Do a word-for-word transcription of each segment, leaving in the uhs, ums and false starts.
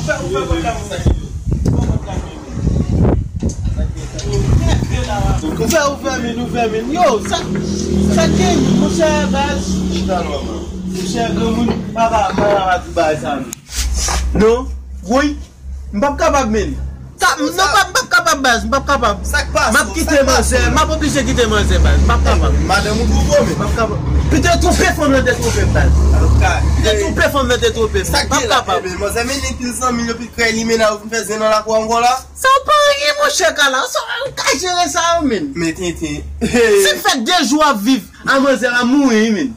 Ou fè, ou fè min, ou fè min. Yo, sa, sa gen, monchè, baz. Monchè, granmoun, papa, papa, pa di bagay sa, men. Non, woy, m p ap kapab, men. Sa, non, pa, m p ap kapab, baz, m p ap kapab. Sa k pase? M ap kite manzè, m ap oblije kite manzè, baz, m p ap kapab. Madanm ou twouve w, men. M p ap kapab. Pito twouve fanm nan te twouve m, baz. Pito twouve fanm nan te twouve m. Sa k gen la? M p ap kapab. Manzè mennen pil zanmi l, yo pito kreye limena, yo vin fè zen nan lakou a ankò la. Sa w pa anyen, monchè, Kala. Sa w ka jere sa, yo, men. Men tenten. Si m fè de jou ap viv, a manzè la mouri, wi, men.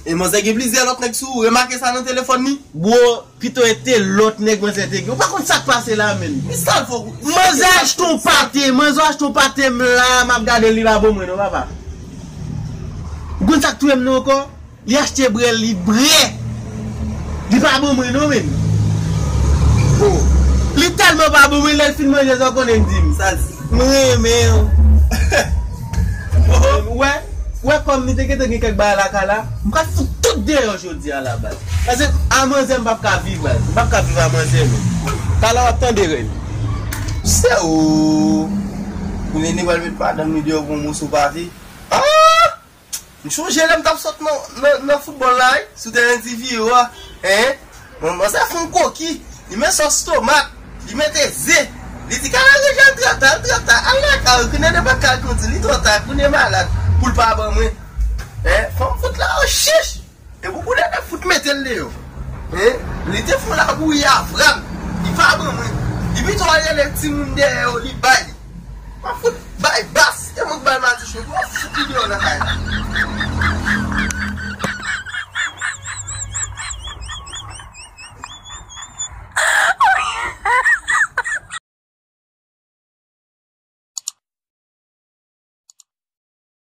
E manzè gen plizyè lòt nèg sou ou. Remake sa nan telefòn li. Bro, pito e te lòt nèg manzè te gen. Ou pa konn sa k pase la, men. Men sa l fè w? Manzè achte yon pate, manzè achte yon pate m la, m ap gade l, li pa ban mwen non, papa. Ou konn sa k touye m non ankò? Li achte brè, li brè. Li pa ban mwen non, men. Li tèlman pa ban mwen, lè l fin manje sa, w konnen l di m. Sa l di? M renmen w. Ou wè, ou wè kòm li te gentan gen kèk bagay lakay la, m pral fout tout deyò jodi a la, baz. Paske a manzè m p ap ka viv, baz. M p ap ka viv a manzè, men. Kala w ap tande, rèn. Se ou. Ou nene pral met madanm li deyò pou yon moso pate. Ah! M chonje lè m t ap sot nan, nan, nan foutbòl la, wi, sou teren Ti Viwo a. Hein? Bon, manzè fè yon koki. Li met sòs tomat. Li mete ze. Li di, "Kala, Rejal, trè ta, trè ta. Al lakay ou, kounye a depi kal kondi, li twò ta, kounye malad, pou l pa ban mwen." Hein? Fanm fout la, o chich! E pou kounye a fout mete l deyò. Hein? Li te fè yon labouyi a vran. Li pa ban mwen. Li pito al rele timoun dèyè yo, li bay. M ap fout bay bas. E mwen k bay madichon.